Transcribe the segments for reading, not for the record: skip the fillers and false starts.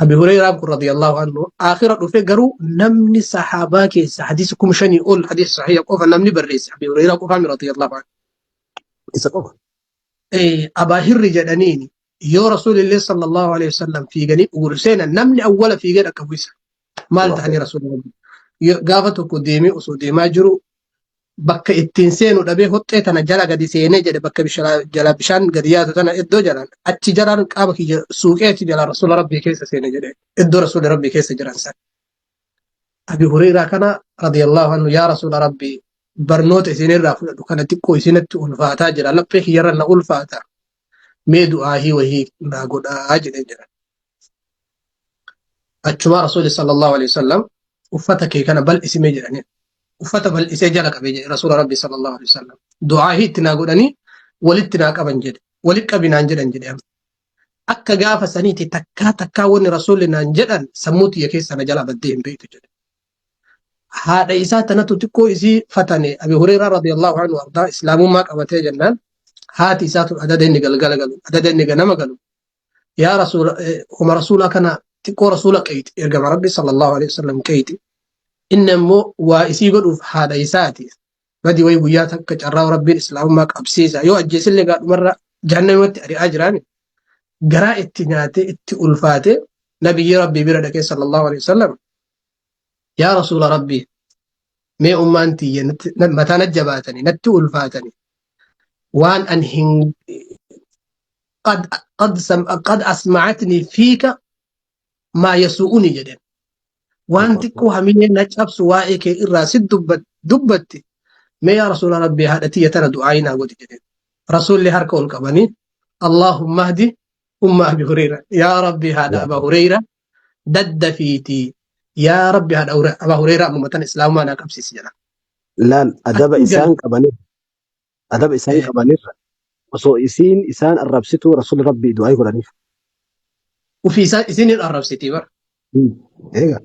Abi Hurayraan kun radiyallahu anhu aakhira dhufe, garuu namni sahaabaa keessa hadiisa 5000 ol hadiisa sahiha qofa namni barreesse Abi Hurayraa qofaami radiyallahu anhu. Isa qofa. Abaa Hirri jedhaniini yoo Rasuulillee sallallahu alaihi wasallam fiiganii ugur seenan namni awwala fiigee dhaqqabu isa. Maal ta'anii Rasuulli Rabbi? Gaafa tokko deemee osoo deemaa jiru bakka ittiin seenu dhabee hoxxee tana jala gadi seenee jedhe, bakka jala bishaan gadi yaatu tana iddoo jalaan achi jalaan qaama kiyya suuqee achi jalaan Rasuula Rabbii keessa seene jedhe, iddoo Rasuulli Rabbii keessa jiran san. Abi Hureyraa kana radiyallahu anhu, yaa Rasuula Rabbii, barnoota isinirraa fudhadhu kana xiqqoo isinatti ulfaataa jira, laphee kiyyarra na ulfaata, mee du'aahii wahii naa godhaa jedhee jira. Achumaa Rasuulli sallallahu alaihi wasallam uffata kee kana bal'isimee jedhanii uffata bal'isee jala qabee jedhe. Rasuula Rabbii sallallahu alaihi wasallam du'aahii itti naa godhanii walitti naa qaban jedhe, walitti qabi naan jedhan jedhe. Akka gaafa saniiti takkaa takkaa wanni Rasuulli naan jedhan sammuu tiyya keessa na jala baddee hin beektu jedhe. Haadha isaa tanatu xiqqoo isii fatane. Abi Hureyraa radiyallahu anhu ardaa islaamummaa qabatee jennaan haati isaa tun adada inni galgala galu, adada inni ganama galu, yaa rasuula, homa rasuulaa kana xiqqoo rasuula qeyti, ergama rabbi sallallahu alaihi wasallam qeyti. Inni ammoo waa isii godhuuf haadha isaati badi wayi guyyaa takka carraa rabbiin islaamummaa qabsiisa yoo ajjeesillee gaadhumarra jahannamatti ari'aa jiraami. Garaa itti nyaatee itti ulfaate nabiyyi rabbii bira dhaqee sallallahu alaihi wasallam, yaa rasuula rabbii, mee ummaan tiyya mataa na jabaatanii natti ulfaatanii waan an hin qad qad sam qad asma'atni fiika maa yasu'uni jedhen, waan xiqqoo hamilee na cabsu waa'ee kee irraa si dubbatti, mee yaa rasuula rabbii haadha tiyya tana du'aayii naa godhi jedhen. Rasuulli harka ol qabanii, Allahumma hdi umma Abi Hureyra, yaa rabbi haadha Aba Hureyra daddafiiti, yaa rabbi haadha Aba Hureyra ammuma tana islaamummaa naa qabsiisi jedha. Laal adaba Achiin isaan qabanirra, adaba isaan qabanirra osoo isiin isaan arrabsituu rasuulli rabbii du'aa godhaniif. Ufii isaa isinin arrabsitii bara. Eega.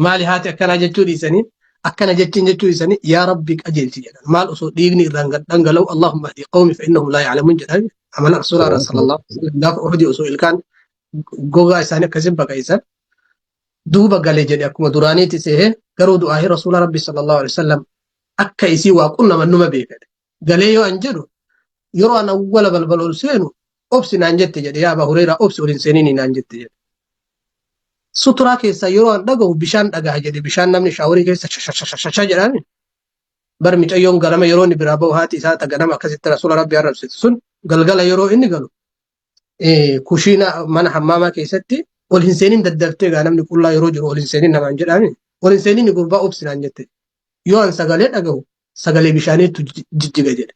Maali haati akkanaa jechuu dhiisanii, akkana jechiin jechuu dhiisanii, yaa rabbi qajeelchi jedhan. Maal osoo dhiigni irraan gad dhangala'u Allahumma hdi qawmi fa innahum laa ya'lamuun jedhan. Amala rasuulaa sallallahu alaihi wasallam gaafa Uhudi osoo ilkaan gogaa isaanii akkasin baqaysan duuba gale jedhe, akkuma duraaniitti seehee garuu du'aahii rasuula rabbi sallallahu alaihi wasallam akka isii waa qunnaman numa beekate. Galee yoo an jedhu yeroo an awwala balbala ol seenu obsi naan jette jedhe, yaa Abaa Hureyraa obsi ol hin seenini naan jette jedhe. Suturaa keessaa yeroo an dhagahu bishaan dhagaha jedhe, bishaan namni shaaworii keessa shashashashasha jedhaani. Bar micayyoon ganama yeroo inni biraa bahu haati isaa ta ganama akkasitti rasuula rabbi arrabsitu sun galgala yeroo inni galu kushiina mana hammaamaa keessatti ol hin seenin daddaftee gaa namni qullaa yeroo jiru ol hin seenin namaan jedhaani. Ol hin seenin gurbaa obsi naan jette. Yoo an sagalee dhagahu sagalee bishaaniitu jijjiga jedhe.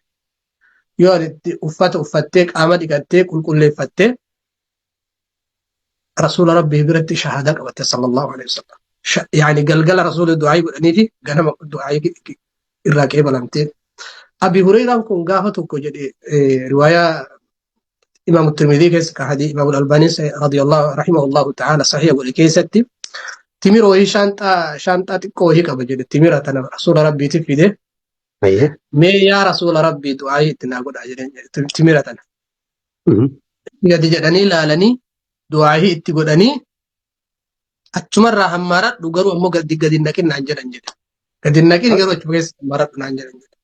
Yoo an itti uffata uffattee qaama dhiqattee qulqulleeffattee rasuula rabbii biratti shahaadaa qabatte sallallahu alaihi wasallam. Yaani galgala rasuula du'aayii godhanii fi ganama du'aayii irraa qeebalamtee. Abi Hureyraan kun gaafa tokko jedhe, riwaayaa Imaam Tirmidii keessa ka hadii Imaam Albaanii radiyallahu rahimahullahu ta'ala sahiha godhe keessatti, timira wayii shaanxaa shaanxaa xiqqoo wayii qaba jedhe, timira tana rasuula rabbiitiif fide. Mee yaa rasuula rabbii du'aayii itti naa godhaa jedheen jedhe timira tana. Gadi jedhanii ilaalanii du'aayii itti godhanii, achumarraa hammaaradhu garuu ammoo gadi gadi hin naqin naan jedhan jedhe. Gadi hin naqin garuu achuma keessa hammaaradhu naan jedhan jedhe.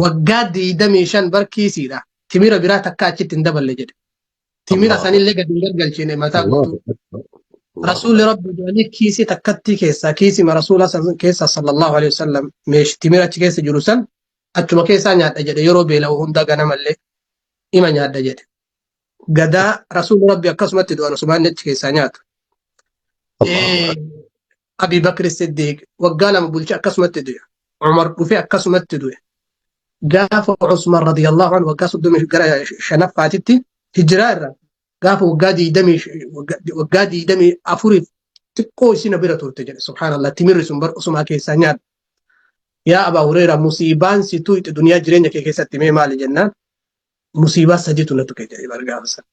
Waggaa 25 bar kiisiidha. Timira biraa takka achitti hin daballe jedhe. Timira sanillee gadi hin gargalchine mataa guutuu. Rasuulli Rabbi jedhanii kiisii takkattii keessaa kiisima rasuula san keessaa sallallahu alaihi wasallam meesh timira achi keessa jiru san achuma keessaa nyaadha jedhe, yeroo beela'u hunda ganamallee ima nyaadha jedhe. Gadaa rasuulli Rabbi akkasumatti du'an osuma inni achi keessaa nyaatu. Abi Bakri Siddiq waggaa 2 bulche akkasumatti du'e. Umar dhufe akkasumatti du'e. Gaafa Usman radiyallahu anhu waggaa 30 gara shanaffaatitti hijiraa irraa gaafa waggaa 24f xiqqoo isina bira turte jedhe, subhaanallah, timirri sun bar usumaa keessaa nyaadha. Yaa Abaa Hureyraa, musiibaan si tuyxe duniyaa jireenya kee keessatti mee maali jennaan, musiibaa sadiitu na tuqe jedhe bar gaafa sana.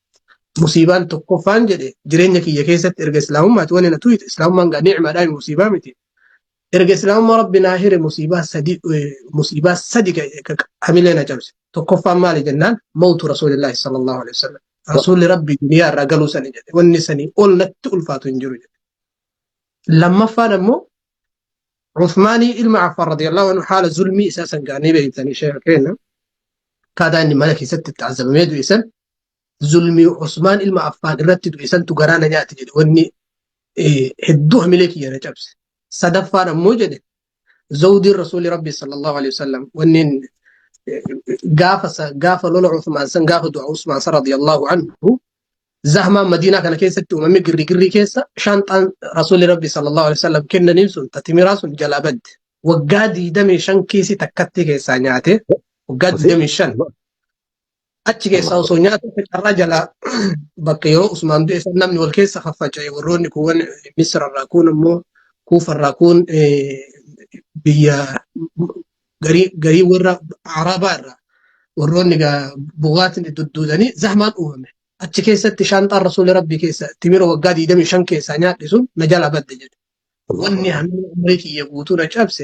Musiibaan tokkoffaan jedhe jireenya kiyya keessatti erga islaamummaati wanni na tuyxe, islaamummaan gaa ni'maadhaa musiibaa miti. Erga islaamummaa rabbi naa hire musiibaa sadi, musiibaa sadi hamilee na cabse. Tokkoffaan maali jennaan, mawtu rasuulillaahi sallallahu alaihi wasallam. Rasuulli Rabbi duniyaa irraa galuu sani jedhe. Wanni sanii ol natti ulfaatu hin jiru jedhe. Lammaffaan ammoo Uthmaanii ilma Affaan radiyallahu anhu haala zulmii isaa san gaanii beektanii sheekha keenya akkaataa inni mana keessatti itti azabamee du'e san zulmii Usmaan ilma Affaan irratti du'e santu garaa na nyaate jedhe wanni hedduu hamilee kiyya na cabse. Sadaffaan ammoo jedhe zawdiin rasuulli rabbi sallallahu alaihi wasallam wanni gaafa gaafa lola Usmaan san gaafa du'a Usmaan san radiyallahu anhu zahmaan Madiinaa kana keessatti uumame girri girrii keessa shaanxaan rasuulli rabbi sallallahu alaihi wasallam kennaniin sun tatimiraa sun jalaa badde. Waggaa 25 kiisii takkatti keessaa nyaate waggaa 25 achi keessaa osoo nyaata carraa jalaa bakka yeroo Usmaan du'e san namni wal keessa faffaca'e warroonni kuuwwan Misra irraa kuun immoo Kuufa irraa kuun biyya garii garii warra Arabaa irraa warroonni bugaatiin dudduudanii zahmaan uumame. Achi keessatti shaanxaan rasuulli rabbii keessa timira waggaa 25 keessaa nyaadhe sun na jalaa badde jedhe. Wanni hamma umrii kiyya guutuu na cabse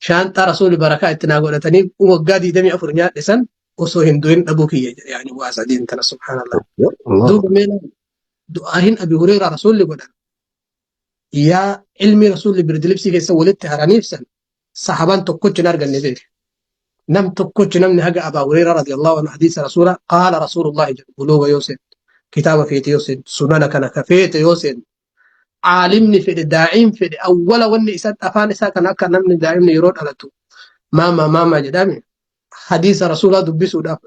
shaanxaa rasuulli barakaa itti naa godhatanii waggaa 24 nyaadhe san osoo hin du'in dhabuu kiyya jedhe yaani waa sadiin tana subhaanallah. Duuba mee du'aahin Abi Hureyraa rasuulli godhan yaa ilmi rasuulli birdilibsii keessa walitti haraniif san sahabaan tokkochi hin arganne beeke. Nam tokkochi namni haga Abaa Hureyraa radiyallahu anhu hadiisa rasuula qaala rasuulullahi jedhu buluuga yoo seen kitaaba feete yoo seen sunana kana ka feete yoo seen aalimni fedhe daa'iin fedhe awwala wanni isa afaan isaa kan akka namni daa'imni yeroo dhalatu maama maama jedhame hadiisa rasuulaa dubbisuudhaaf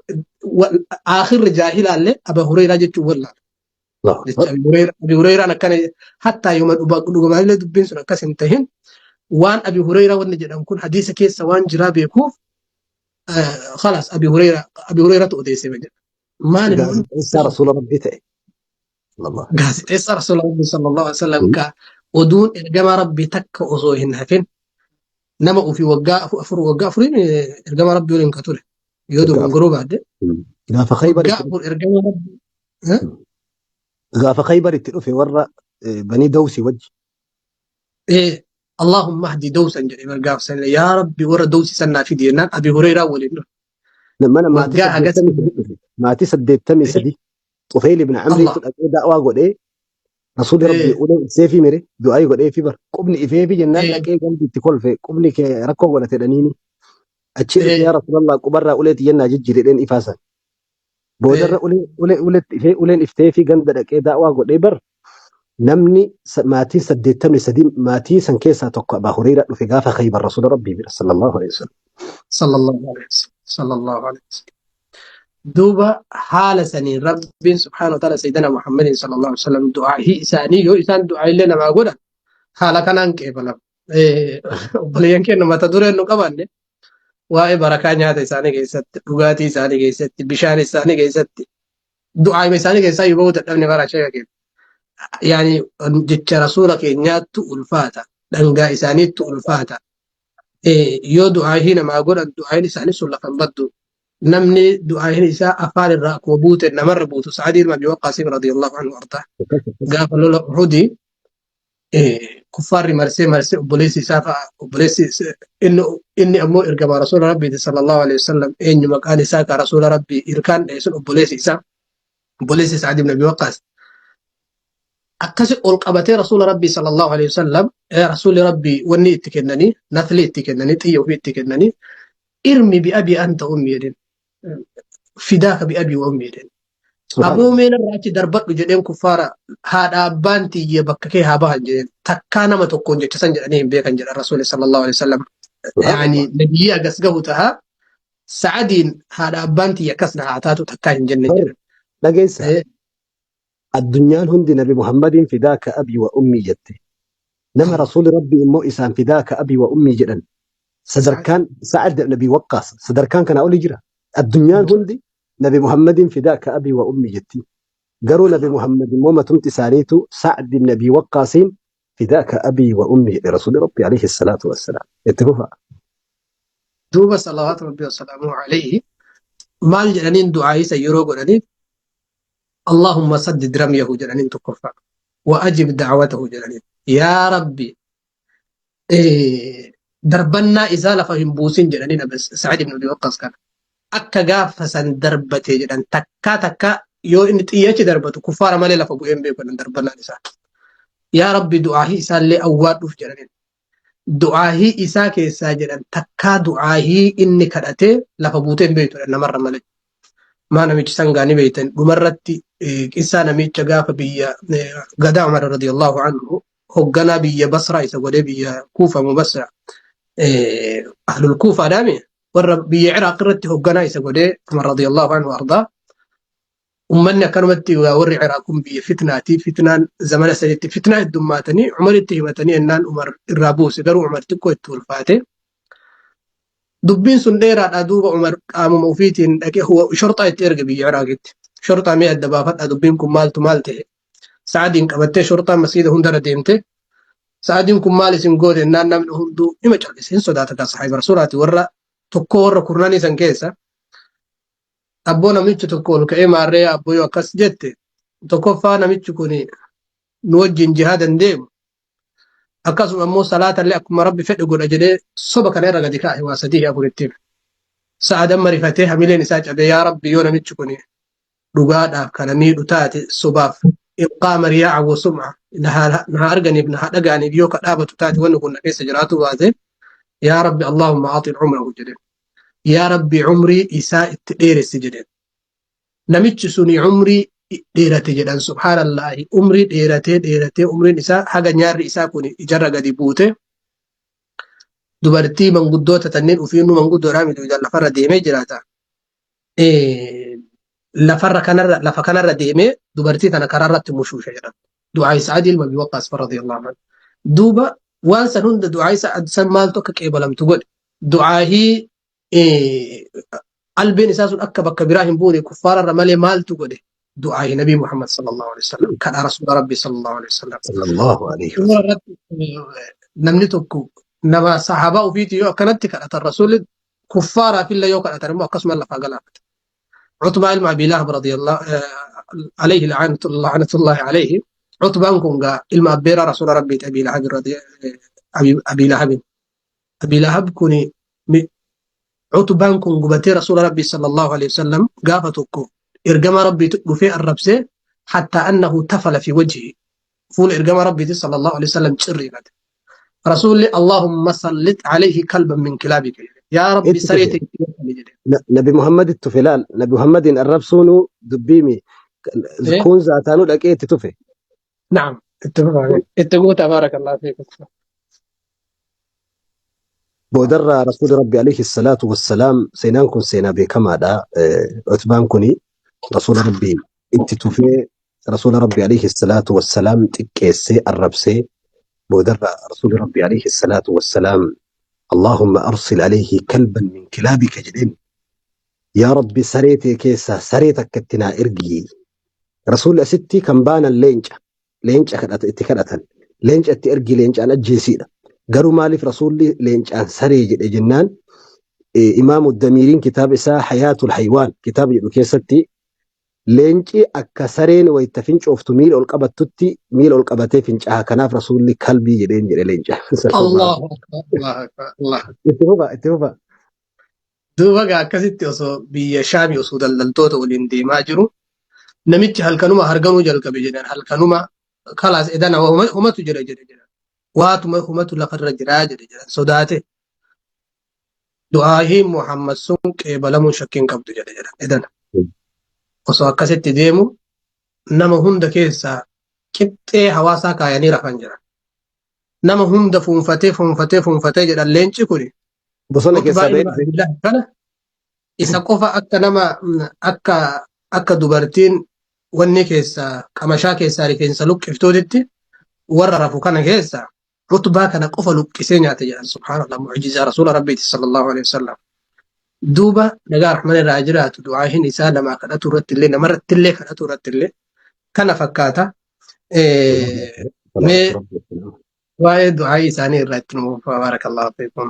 aakhirri jaahilaallee Aba Hureyraa jechuun wallaala. Jecha Abi Hurayraan akkana hattaa yooma dhugumallee dubbiin sun akkas hin tahin waan Abi Hureyraa wanni jedhan kun hadiisa keessa waan jiraa beekuuf khalaas Abi Hureyraa Abi Hureyraatu odeesse jedha. Maali Gaazexeessaa rasuula rabbii ta'e. Allah. Gaazexeessaa rasuula rabbii sallallahu alaihi wasallam ka oduun ergamaa rabbii takka osoo hin hafin nama ofii waggaa afur waggaa afuriin ergamaa rabbii waliin ka ture yoo dogongoruu baadde Gaafa Khaybar waggaa 4 ergamaa rabbii. Gaafa Khaybar itti dhufe warra Banii Dawsii wajji. Allahumma hdi dawsan jedhe bar gaaf san yaa rabbi warra dawsi san naa fidi jennaan Abi Hureyraa waliin dhufe. Mana maatii Waggaa hagas 83 dhufe. Maatii 83 Xufeyl ibn Amriitu dhaqee da'waa godhee Rasuulli Rabbii ulee ibseefii mire du'aayii godheefi bar qubni ifeefi jennaan dhaqee gandi itti kolfe qubni kee rakkoo godhate dhaniini. Achi dhufe yaa Rasuulallah qubarraa ulee tiyyannaa jijjiiredheen ifaa san. Boodarra ulee ulee uletti ifee uleen ifteefii ganda dhaqee da'waa godhee bar namni maatiin 83 maatii san keessaa tokko Abaa Hureyraa dhufe gaafa Khaybar Rasuula Rabbii bira sallallahu alaihi wasallam. Sallallahu alaihi wasallam. Sallallahu alaihi wasallam. Duuba haala saniin Rabbiin subhaanahu wa ta'ala Sayyidina Muhammadin sallallahu alaihi wasallam du'aahii isaanii yoo isaan du'aa illee namaa godhan haala kanaan qeebalama. Obboleeyyan keenya mata dureen nu qabanne waa'ee barakaa nyaata isaanii keessatti, dhugaatii isaanii keessatti, bishaan isaanii keessatti, du'aayima isaanii keessaa yoo bahuu dadhabne bara sheeka keenya. Yaani jecha rasuula keenyaattu ulfaata, dhangaa isaaniittu ulfaata. Yoo du'aahii namaa godhan du'aahiin isaanii sun lafa hin baddu. Namni du'aahiin isaa afaan irraa akkuma buute namarra buutu Sa'adii ilma Abi Waqqaasiin radiyallahu anhu ardaa. Gaafa lola Uhudii kuffaarri marsee marsee obboleessi isaa fa'a obboleessi inni inni ammoo ergamaa rasuula rabbiiti sallallahu alaihi wasallam eenyu maqaan isaa ka rasuula rabbii irkaan dha'e sun obboleessi isaa obboleessi Sa'ad ibn Abi Waqqaas akkasi ol qabatee rasuula rabbii sallallahu alaihi wasallam rasuulli rabbii wanni itti kennanii nafli itti kennanii xiyya ofii itti kennanii irmi bi abi anta ummi jedheen fidaaka bi abi wa ummi jedheen Aboo mee narraa achi darbadhu jedheen kuffaara haadha abbaan tiyya bakka kee haa bahan jedheen takkaa nama tokkoon jecha san jedhanii hin beekan jedhan rasuuli sallallahu alaihi wasallam. Yaani nabiyyi agas gahu taha sa'adiin haadha abbaan tiyya akkas na haa taatu takkaa hin jenne jedhan. Dhageessa addunyaan hundi nabi Muhammadiin fidaaka abii wa ummii jette. Nama rasuuli rabbii immoo isaan fidaaka abii wa ummii jedhan. Sadarkaan Sa'ad ibn Abi Waqqaas sadarkaan kanaa oli jira. Addunyaan hundi Nabi Muhammadiin fidaaka abii wa ummii jetti. Garuu Nabi Muhammad immoo matumti isaaniitu Sa'd ibn Abi Waqqaasiin fidaaka abii wa ummii jedhe Rasuuli Rabbi alayhi salaatu wassalaam. Itti fufa. Duuba salawaatu rabbi wasalaamu alayhi maal jedhaniin du'aa isa yeroo godhaniif Allahumma saddid ramyahu jedhaniin tokkoffaa wa ajib da'watahu jedhaniin yaa Rabbi darbannaa isaa lafa hin buusin jedhanii nabi Sa'id ibn Abi Waqqas kana akka gaafa san darbate jedhan takkaa takkaa Yoo inni xiyyachi darbatu kuffaara malee lafa bu'ee hin beeku jedhan darbannaan isaa. Yaa Rabbi, du'aahii isaallee awwaadhuuf jedhaniin. Du'aahii isaa keessaa jedhan takkaa du'aahii inni kadhatee lafa buutee hin beektu jedhan namarra malee. Maa namichi sangaa ni beektan dhumarratti qissaa namicha gaafa biyya gadaa Umar radiyallahu anhu hogganaa biyya Basraa isa godhee biyya Kuufa mu Basra ahlul Kuufaadhaami warra biyya Ciraaq irratti hogganaa isa godhee Umar radiyallahu anhu ardaa. Ummanni akkanumatti warri Ciraaq kun biyya fitnaati. Fitnaan zamana sanitti fitnaa heddummaatanii Umaritti himatanii ennaan Umar irraa buuse, garuu Umar xiqqoo itti ulfaate. Dubbiin sun dheeraadha. Duuba Umar qaamuma ofiitiin dhaqee shorxaa itti erge biyya Ciraaqitti. Shorxaa mee adda baafadha, dubbiin kun maaltu maal ta'e. Sa'adiin qabattee shorxaa masjiida hundarra deemte. Sa'adiin kun maal isin goote ennaan namni hunduu ima callise, hin sodaata gaa sahaayiba rasuulaati warra tokko warra kurnanii san keessa. Abboo, namichi tokko ol ka'ee, maarree abboo, yoo akkas jette, tokkoffaa namichi kun nu wajjin jihaadan deemu, akkasuma immoo salaatallee akkuma Rabbi fedhe godha jedhee soba kana irra gadi kaa'e waa sadii afuritti. Sa'adan marifatee hamileen isaa cabee, yaa Rabbi, yoo namichi kun dhugaadhaaf kana miidhu taate, sobaaf ilqaama riyaa'a wa sum'a na haa arganiif na haa dhaga'aniif yoo ka dhaabatu taate, wanni kun na keessa jiraatu baate, yaa Rabbi, Allahumma aaxil umrahu jedheen. Yaa Rabbi, umrii isaa itti dheeressi jedheen. Namichi suni umrii dheerate jedhan. Subhaanallahi, umrii dheeratee dheeratee umriin isaa haga nyaarri isaa kun ijarra gadi buute, dubartii manguddoota tanneen ofiinuu manguddoodhaa miti lafarra deemee jiraata. Lafarra kanarra lafa kanarra deemee dubartii tana karaarratti mushuusha jedhan. Du'aa Sa'ad ilma Abi Waqqaas radiyallahu anhu. Duuba waan san hunda du'aa Sa'ad san maaltu akka qeebalamtu godhe? Du'aahii albeen isaa sun akka bakka biraa hin buune kuffaararra malee maaltu godhe? Du'aahii Nabii Muhammad sallallahu alaihi wasallam, kadhaa Rasuula Rabbii sallallahu alaihi wasallam. Sallallahu alaihi Xumura irratti namni tokko nama sahaabaa ofiitii yoo akkanatti kadhatan, Rasuulli kuffaaraaf illee yoo kadhatan immoo akkasuma lafaa galaafata. Utbaa ilma Abii Lahab radiyallahu alayhi la'anatullahi alayhi. Utbaan kun gaa ilma abbeeraa Rasuula Rabbiiti, Abii Lahab Abii Lahabin. Abii Lahab kuni Utbaan kun gubatee Rasuula Rabbii sallallahu alayhi wasallam gaafa tokko ergama Rabbiitu dhufee arrabsee, hattaa annahu tafala fi wajhi, fuula ergama Rabbiiti sallallahu alayhi wasallam cirriifate. Rasuulli Allahumma sallit alayhi kalban min kilaabika jedhe. Yaa Rabbi Itti saree tufe. ta'e itti godhame jedhe. Nabi Muhammad itti tufe laal. Nabi Muhammadiin arrabsuunu dubbiimi. Kun zaataanuu dhaqee itti tufe. Naam. Itti fufa. Itti guuta, baarakallahu fiikum. Boodarraa Rasuulli Rabbi alayhi salaatu wassalaam, seenaan kun seenaa beekamaadha. Utbaan kuni Rasuula Rabbi itti tufee, Rasuula Rabbi alayhi salaatu wassalaam xiqqeessee arrabsee, boodarraa Rasuulli Rabbi alayhi salaatu wassalaam Allahumma arsil alayhi kalban min kilaabika jedheen. Yaa Rabbi, saree tee keessaa saree takka itti naa ergi. Rasuulli asitti kan baanan leenca. Leenca kadhata itti kadhatan. Leenca itti ergi, leencaan ajjeesiidha. Garuu maaliif Rasuulli leencaan saree jedhe jennaan, Imaamu Damiiriin kitaaba isaa Hayaatul Haywaan kitaaba jedhu keessatti, leenci akka sareen wayita fincooftu miila ol qabattutti miila ol qabatee fincaaha, kanaaf Rasuulli kalbii jedheen jedhe leenca. Allahu akbar, Allahu akbar, Allah. Itti fufa, itti fufa. Duuba gaa akkasitti osoo biyya Shaamii osoo daldaltoota waliin deemaa jiru namichi halkanuma harganuu jalqabe jedhan. Halkanuma kalaas edana humatu jira jedhe jedhan, waatuma humatu lafarra jira jedhe jedhan. Sodaate, du'aahiin Muhammad sun qeebalamuun shakkiin qabdu jedhe jedhan. Edana osoo akkasitti deemu nama hunda keessaa qixxee hawaasaa kaayanii rafan jedhan. Nama hunda fuunfatee fuunfatee fuunfatee jedhan leenci kuni Bosona Utbaa keessaa ba'ee ilma dhufe. Abdullah kana isa qofa akka nama akka dubartiin wanni keessaa qamashaa keessaa rifeensa luqqiftuutitti warra rafu kana keessa Utbaa kana qofa luqqisee nyaate jedhan. Subhaanallah, mu'jizaa Rasuula Rabbiiti sallallahu alaihi wasallam. Duuba nagaa rahman irraa jiraatu, du'aahin isaa namaa kadhatu irratti illee, namarratti illee kadhatu irratti illee kana fakkaata. Mee waa'ee du'aayii isaanii irraa itti nuuf, baarakallahu fiikum.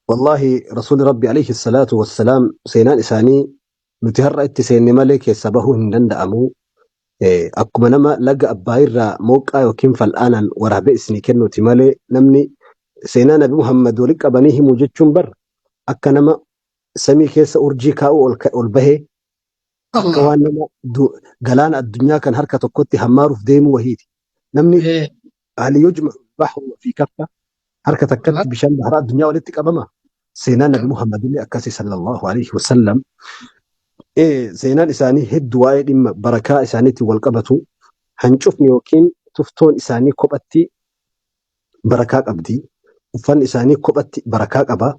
Wallahi, Rasuulli Rabbi alayhi salaatu wassalaam seenaan isaanii nuti har'a itti seenne malee keessa bahuu hin danda'amu. Akkuma nama laga Abbaayirraa mooqqaa yookiin fal'aanaan waraabee isinii kennuuti malee, namni seenaa Nabi Muhammad walitti qabanii himuu jechuun bar akka nama samii keessa urjii kaa'uu ol bahee Akka Allah. waan nama galaana addunyaa kan harka tokkotti hammaaruuf deemu wahiiti. Namni hal yujma'u al-bahru fi kaffa harka takkatti bishaan bahara addunyaa walitti qabama. Seenaan Nabi Muhammad illee akkasi sallallahu alaihi wasallam. Seenaan isaanii hedduu waa'ee dhimma barakaa isaaniitiin wal qabatu. Hancufni yookiin tuftoon isaanii kophatti barakaa qabdi. Uffanni isaanii kophatti barakaa qaba.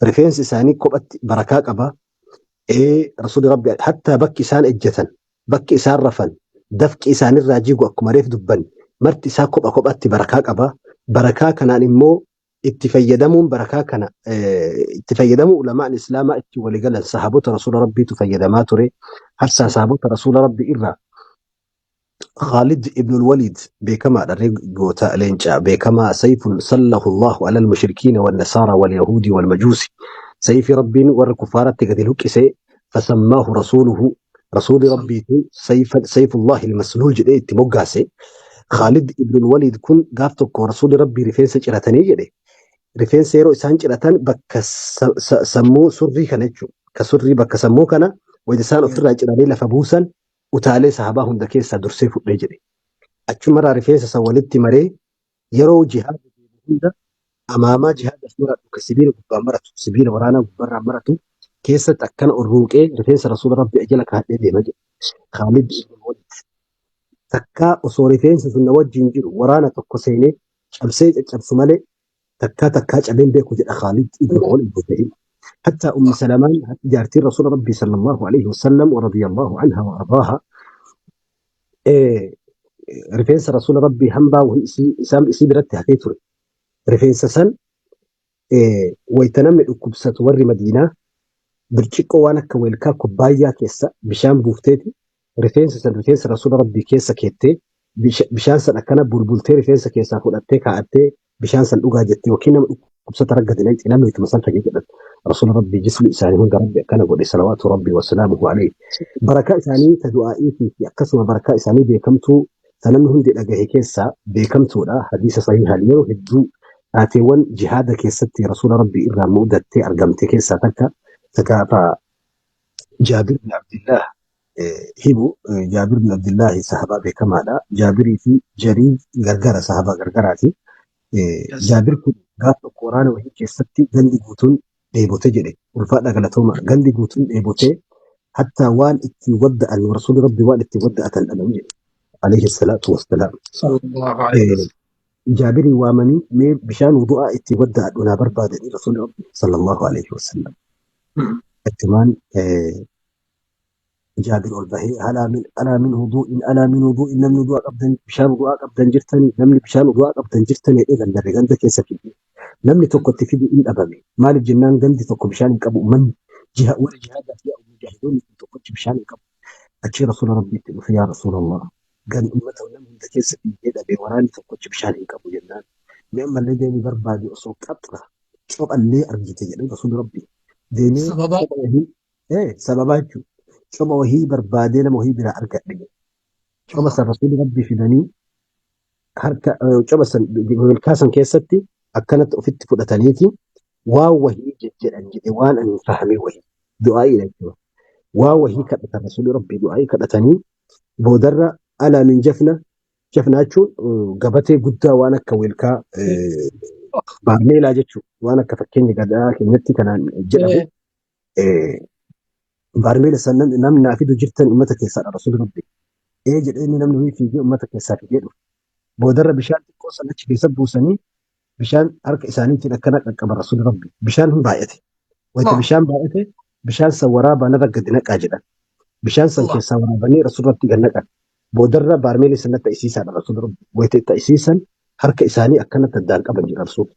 Rifeensi isaanii kophatti barakaa qaba. Rasuulli Rabbi hattaa bakki isaan ejjetan, bakki isaan rafan, dafqi isaanirraa jigu akkuma reef dubbanne marti isaa kopha kophatti barakaa qaba. Barakaa kanaan immoo itti fayyadamuun barakaa kana itti fayyadamuu ulamaan islaamaa itti waligalan sahaabota Rasuula Rabbiitu fayyadamaa ture. Harsaa sahaabota Rasuula Rabbii irraa Khalid ibn al-Walid beekamaadha goota leencaa beekamaa sayfun sallahu Allahu alal mushrikiina wal nasaara wal yahuudi wal majuusi sayfi Rabbiin warra kuffaaratti gadi luqqise fasammaahu rasuuluhu rasuuli Rabbiitu sayfullahi al-masluul jedhee itti moggaase. Khalid ibn al-Walid kun gaaf tokko rasuuli Rabbii rifeensa ciratanii jedhe rifeensa yeroo isaan ciratan bakka sammuu surrii kana jechuudha. Ka surrii bakka sammuu kana wayita isaan ofirraa ciranii lafa buusan utaalee sahabaa hunda keessaa dursee fudhee jedhe. Achumarraa rifeensa san walitti maree yeroo jihaada deemu hunda amaamaa jihaadaaf maradhu ka sibiila gubbaan maratu sibiila waraanaa gubbarraa maratu keessatti akkana ol ruuqee rifeensa rasuula rabbi jala kaadhee deema jedhe. Khaalid ibn Walid takkaa osoo rifeensi sun na wajjin jiru waraana tokko seenee cabsee caccabsu malee takkaa takkaa cabeen beeku jedha Khaalid ibn Walid ta'e. Hatta Ummi Salamaan jaartiin Rasuula Rabbii sallallahu alaihi wasallam wa radiyallahu anha wa ardaaha rifeensa Rasuula Rabbii hambaa wahii isaan isii biratti hafee ture. Rifeensa san wayita namni dhukkubsatu warri Madiinaa birciqqoo waan akka weelkaa kubbaayyaa keessa bishaan buufteeti rifeensa san rifeensa Rasuula Rabbii keessa keettee bishaan san akkana bulbultee rifeensa keessaa fudhattee kaa'attee bishaan san dhugaa jette yookiin nama dhukkubsata raggate naqxi namni ittuma san fayyee jedhan. Rasuula Rabbii jismi isaanii hunda Rabbi akkana godhe salawaatu Rabbii wasalaamuhu alayhi. Barakaa isaanii ta du'aa'iitii fi akkasuma barakaa isaanii beekamtuu ta namni hundi dhagahe keessaa beekamtuudha. Hadiisa sahihaan yeroo hedduu taateewwan jihaada keessatti Rasuula Rabbii irraa mudattee argamte keessaa takka ta gaafa Jaabir bin Abdillah himu. Jaabir bin Abdillah sahabaa beekamaadha. Jaabirii fi Jariir gargara sahabaa gargaraati. Jaabir kun gaaf tokko waraana wahii keessatti gandi guutuun dheebote jedhe. Ulfaadha galatooma. Gandi guutuun dheebotee hatta waan itti wadda'an Rasuulli Rabbi waan itti wadda'atan dhaban jedhe. Alayhi salaatu wassalaam. Sallallahu alaihi wasallam. Jaabirii waamanii mee bishaan wudu'aa itti wadda'adhu naa barbaadanii Rasuulli Rabbi sallallahu alaihi wasallam. Achumaan Jaabir ol bahee alaa min alaa min wudu'in alaa min wudu'in namni wudu'a qabdan bishaan wudu'aa qabdan jirtanii namni bishaan wudu'aa qabdan jirtanii jedhee lallabe ganda keessa fide. Namni tokko itti fidu hin dhabame. Maaliif jennaan gandi tokko bishaan hin qabu uummanni jiha warri jihaadaaf yaa'u mujaahidoonni kun tokkochi bishaan hin qabu. Achii rasuula rabbiitti dhufe yaa rasuulallah gan uummata nama hunda keessa fiigee dhabe waraanni tokkochi bishaan hin qabu jennaan. Mee ammallee deemii barbaadi osoo qaxra cophallee argite jedhan rasuulli rabbii. Deemee Sababa copha wahii sababaa jechuudha. Copha wahii barbaadee nama wahii biraa argadhe jedhe. Copha san rasuulli rabbii fidanii harka copha san milkaa san keessatti akkanatti ofitti fudhataniiti waan wahii jedhan jedhe waan ani hin fahamee wahii du'aa'iidha jechuudha. Waan wahii kadhatan rasuulli rabbii du'aa'ii kadhatanii boodarra alaa min jafna jafna jechuun gabatee guddaa waan akka weelkaa baarmeelaa jechuudha. Waan akka fakkeenya gadaa keenyatti kanaan jedhamu. Baarmeela san namni naa fidu jirtan uummata keessaadha rasuulli rabbi. Ee jedhee inni namni wayii fiigee uummata keessaa fidee dhufe. Boodarra bishaan xiqqoo san achi keessa buusanii bishaan harka isaaniitiin akkana qaqqaban rasuulli rabbi. Bishaan hin baay'ate. Wayita bishaan baay'ate bishaan san waraabaa narra gadi naqaa jedhan. Bishaan san keessaa waraabanii rasuulli rabbi gad naqan. Boodarra baarmeelii san natti ta'isiisaadha rasuulli rabbi. Wayita itti ta'isiisan harka isaanii akkanatti addaan qaban jedha rasuulli.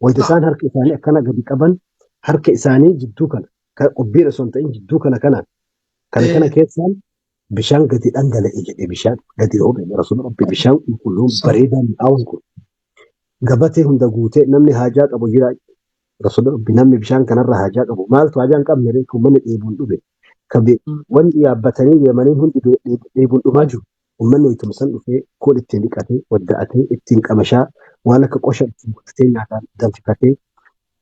Wayita isaan harka isaanii akkana gadi qaban harka isaanii jidduu kana kan qubbiin osoo hin ta'in jidduu kana kanaan kana kana keessaan bishaan gadi dhangala'e jedhe bishaan gadi roobe rasuulli rabbi bishaan qulqulluun bareedaa mi'aawaan kun gabatee hunda guutee namni haajaa qabu jira rasuulli rabbi namni bishaan kanarra haajaa qabu maaltu haajaa hin qabne beeku uummanni dheebuun dhume kabe wanni yaabbatanii deemanii hundi dheebuun dhumaa jiru. Uummanni wayituma san dhufee kun ittiin dhiqatee wadda'atee ittiin qamashaa waan akka qosha ittiin godhatee nyaataan danfifatee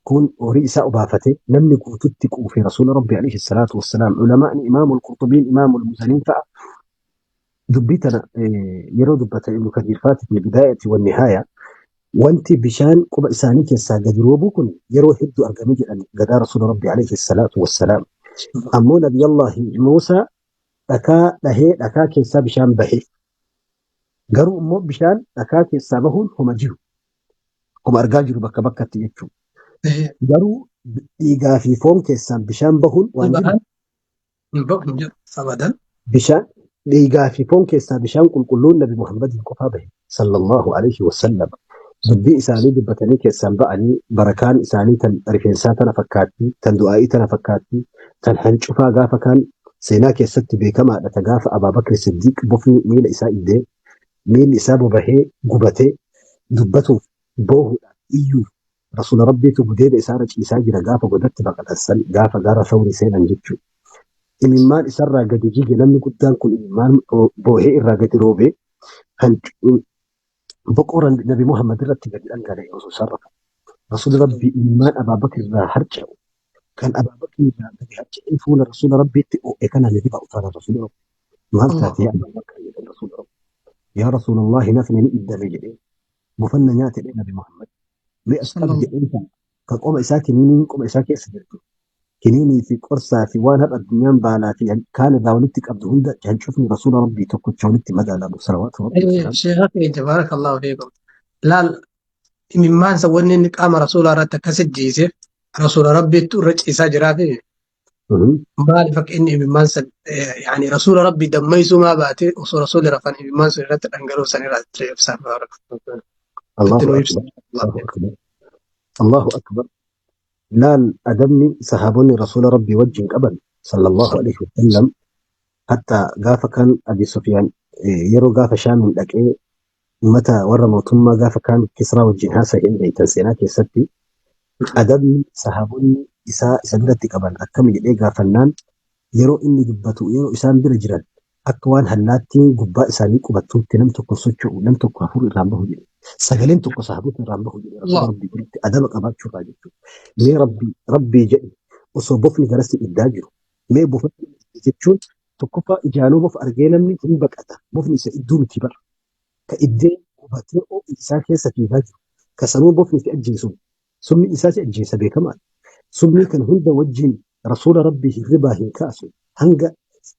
Kun horii isaa obaafate, namni guututti quufe Rasuula Rabbi alayhi salaatu wassalaam. Ulamaa'ni Imaamul Qurxubiin, Imaamul Muzaniin fa'a dubbii tana yeroo dubbatan, Ibnu Kathiir faati fi Bidaayati wan Nihaaya, wanti bishaan quba isaanii keessaa gadi roobuu kun yeroo hedduu argame jedhan gadaa Rasuula Rabbi alayhi salaatu wassalaam. Ammoo Nabiyallaahi Muusaa dhakaa dhahee dhakaa keessaa bishaan bahe. Garuu immoo bishaan dhakaa keessaa bahuun homa jiru. Akkuma argaa jiru bakka bakkatti jechuudha. Garuu dhiigaa fi foon keessaan bishaan bahuun waan jiru. Hin bahu, hin jiru abadan. Bishaan dhiigaa fi foon keessaa bishaan qulqulluun Nabi Muhammadiin qofaa bahe sallallahu alaihi wasallam. Dubbii isaanii dubbatanii keessaan ba'anii barakaan isaanii tan rifeensaa tana fakkaatti, tan du'aa'ii tana fakkaatti, tan hancufaa gaafa kaan seenaa keessatti beekamaadha, ta gaafa Abaa Bakri Siddiiq bofni miila isaa iddee, miilli isaa bobahee gubatee, dubbatuuf, boohuudhaaf, iyyuuf Rasuula Rabbiitu gudeeda isaarra ciisaa jira gaafa godatti baqatan san, gaafa gaara Thawrii seenan jechuudha. Imimmaan isarraa gadi jige, namni guddaan kun imimmaan boohee irraa gadi roobee kan boqoo Nabi Muhammad irratti gadi dhangala'e osoo isaan rafan. Rasuulli Rabbii imimmaan Abaa Bakr irraa harca'u kan Abaa Bakr irraa gadi harca'ee fuula Rasuula Rabbiitti oo'e kana ni riba utaalan Rasuula Rabbii. Maal taate yaa Abaa Bakr jedhan Rasuula Rabbii. Yaa Rasuulallahi, nafni ni iddame jedhee, bufanna nyaate jedhee Nabi Muhammad. Mee as qabi jedheen, kan ka qoma isaa kiniiniin qoma isaa keessa jirtu. Kiniinii fi qorsaa fi waan har'a addunyaan baalaa fi kaan irraa walitti qabdu hunda hancufni Rasuula Rabbii tokkocha walitti madaalamu salawaatu Rabbii wasalaam. Sheekha keenya, barakallahu fiikum. Laal, imimmaansa wanni inni qaama rasuulaa irratti akkas jiiseef Rasuula Rabbiitu irra ciisaa jiraa fi maaliif akka inni imimmaan san yaani Rasuula Rabbii dammaysuu maa baate, osoo rasuulli rafan imimmaan sun irratti dhangala'uu san irraa ibsaa barakallahu. Allahu akbar. Allahu akbar. Allahu akbar. Laal, adabni sahaabonni Rasuula Rabbii wajjin qaban sallallahu alaihi wasallam, hatta gaafa kan Abi Sufyaan yeroo gaafa Shaamin dhaqee ummata warra mootummaa gaafa kaan Kisraa wajjin haasa'e hin beektan seenaa keessatti, adabni sahaabonni isaa isa biratti qaban akkami jedhee gaafannaan, yeroo inni dubbatu, yeroo isaan bira jiran akka waan hallaattiin gubbaa isaanii qubattuutti nam tokko socho'u, nam tokko hafuura irraan bahu jedhe. Sagaleen tokko sahaabota irraan bahu jedhe Rasuula Rabbii biratti adaba qabaachuu irraa jechuudha. Mee Rabbii Rabbii jedhe, osoo bofni garasi iddaa jiru, mee bofa jechuun tokkoffaa ijaanuu bofa argee namni hin baqata. Bofni isa idduu miti bara. Ka iddee gubatee oo'i isaa keessa fiigaa jiru. Ka sanuu bofni si ajjeesu. Summii isaa si ajjeesa beekamaadha. Summii kan hunda wajjin Rasuula Rabbii hirribaa hin kaasu. Hanga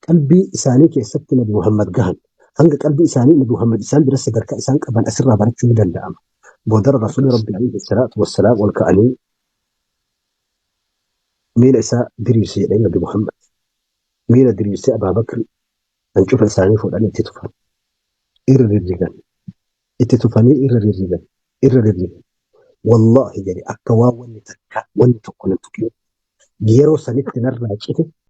qalbii isaanii keessatti Nabi Muhammad gahan. Hanga qalbii isaanii Nabi Muhammad isaan bira sadarkaa isaan qaban asirraa barachuu ni danda'ama. Boodara Rasuulli Rabbii alayhi salaatu wassalaam ol ka'anii miila isaa diriirse jedhee Nabi Muhammad. Miila diriirsee Abaa Bakri hancufa isaanii fuudhanii itti tufan. Irra rirrigan. Itti tufanii irra rirrigan. Irra rirrigan. Wallaahi jedhe, akka waan wanni takka, wanni tokko nan tuqin. Yeroo sanitti narraa cite.